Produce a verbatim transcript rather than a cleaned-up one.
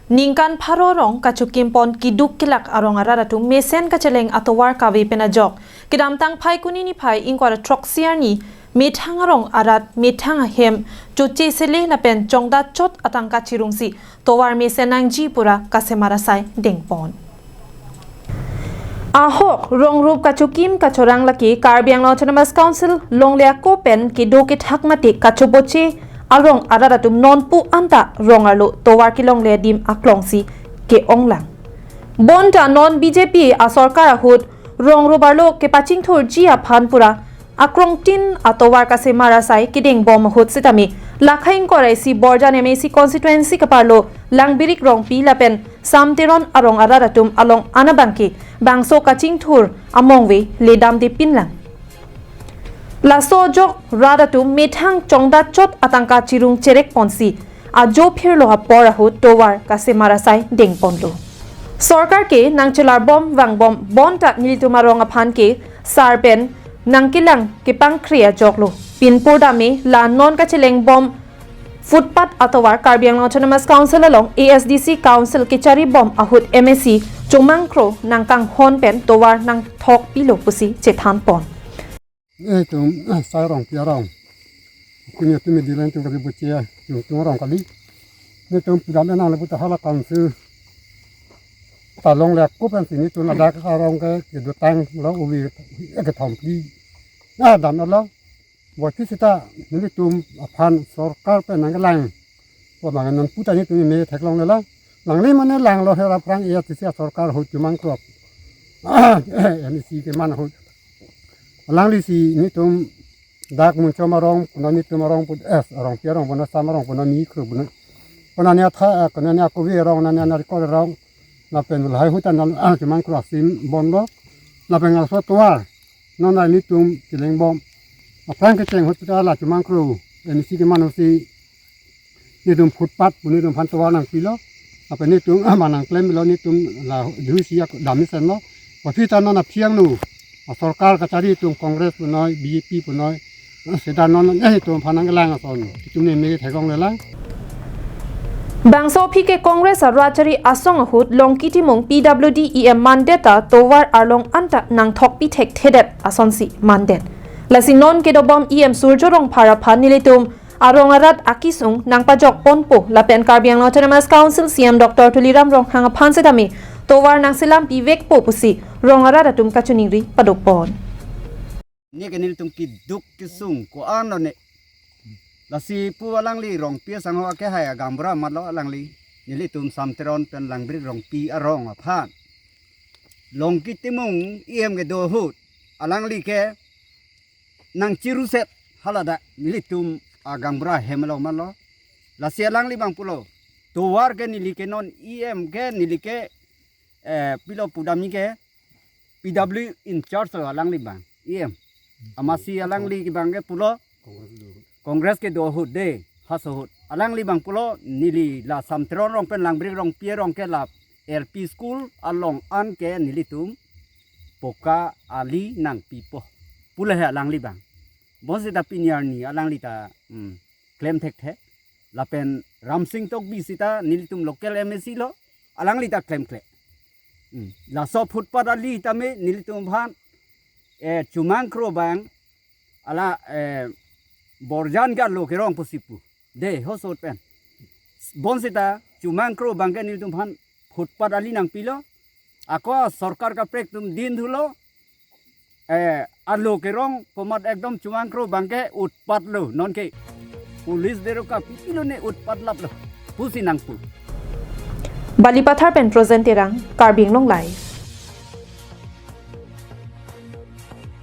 Ningkan pharo rong kachokim pon keduk kelak arong arat atum mesen kacheleng atovar kave pen ajok, kedamtang Phaikuni niphai ingkoi ra throksi arni methang arong arat methang ahem choche sele lapen chongdat chot atangka chirungsi tovar mesen nangji pura kasemar asai dengpon. Ahok rong rup kachokim kachorang lake Karbi Anglong Autonomous Council longle ako pen kedo kethak mate kachoboche arong arat atum nonpu anta rong arlo tovar kelongle adim aklongsi ke-onglang. Bonta non B J P asorkar ahut rong rup arlo kepachingthurji aphan pura akrongtin atovar kasemar asai kedengbom ahut sitame, lakhai ingkoi ra isi Borjan M A C constituency kaparlo Langbirik Rongpi lapen Sam Teron arong arat atum along an abangke bangso kachingthur amongve ledamde pinlang. Laso ajok rat atum methang chongdat chot atangka chirung cherek ponsi ajo phirlo apor ahut tovar kasemar asai dengponlo. Sorkar ke nangchelarbom vangbom bonta nelitum arong aphan ke sar pen nangkelang kepangkri ajoklo. Pinpur dame la non kachelengbom footpath atovar Karbi Anglong Autonomous Council along A S D C Council kecharibom ahut M A C Chumang Kro nangkanghon pen tovar nangthokpilo pusi chethanpon. Nelitum sai rong pi arong. Kuni atum dilang tum kali buchia tum tum rong kali. Nelitum pudam enang lebu ta hala council ta longle ako pensi nelitum ladak arong ke kedotanglo uvi kethom phli. Na damlo. Boi phi seta nelitum aphan sorkar pen nangkelang. Ko bang nonpu ta nelitum me theklongle la. Langle mane langlo hera prang A S D C asorkar ahut Chumang Kro, M A C keman ahut. Alanglisi nelitum dak Munchom arong, puna nelitum arong put es, arong pi arong, puna Sam arong, puna Mikro, puna, puna ne atha, puna ne akuvi arong, na ne anarikor arong. Lapen lahai ahut ta na, ah, Chumang Kro asim bomlo. Lapen laso tovar non nelitum chelengbom. Aphrang kecheng ahut ta la Chumang Kro M A C keman ahutsi nelitum footpath pu nelitum aphan tovar nangpilo. Lapen nelitum, ah, manang klemlo nelitum la dusi ak dam mesenlo. Boi phi ta non aphi angno asorkar kachari atum Congress punoi, B J P punoi, ah, seta non, eh, nelitum aphan nangkelang ason. Nelitum ne me theklongle lang. Bangso aphi ke Congress arat chari asong ahut Longki Timung P W D E M mandet ta tovar arlong anta nangthokpi thekthedet asonsi mandet. Lasi non kedobom E M Surjya Rongphar aphan nelitum arong arat akesung nangpajok ponpo lapen Karbi Anglong Autonomous Council C E M Doctor Tuliram Ronghang aphan setame tovar nangselam pivekpo pusi rong arat atum kachiningri padopon. Ne ke nelitum keduk kesung ko-an lo ne. Lasi pu alangli Rongpi asangho akehai agaonbura matlo alangli. Nelitum Sam Teron pen Langbirik Rongpi arong aphan Longki Timung E M kedo ahut alangli ke nangchiruset haladak nelitum agaonbura hem along matlo. Lasi alangli abang pulo, tovar ke neli ke non E M ke neli ke, eh, pilo pudam ni ke P W in charge lo alangli abang E M. Amatsi alangli abang ke pulo Congress kedo ahut de, haso ahut. Alangli abang pulo neli la Sam Teron arong pen Langbirik Rongpi arong ke la L P school along an ke nelitum poka ali nangpipo pulo he alangli abang. Bonseta pini arni alangli ta, hmm, klem thekthe. Lapen Ramsing Tokbi seta nelitum local M A C lo, alangli ta klemkle. Hmm. Laso footpath ali tame nelitum aphan, eh, Chumang Kro abang ala, eh, Borjan ke arlo kerong pusi pu de haso ahut pen. Bonseta Chumang Kro abang ke nelitum aphan footpath ali nangpilo. Ako sorkar kaprek atum dinthulo. Eh, arlo kerong komat ekdom Chumang Kro abang ke utpat lo nonke. Police dero kapipilo ne utpat laplo pusi nangpu. Balipathar pen Projen Terang, Karbi Anglong Live.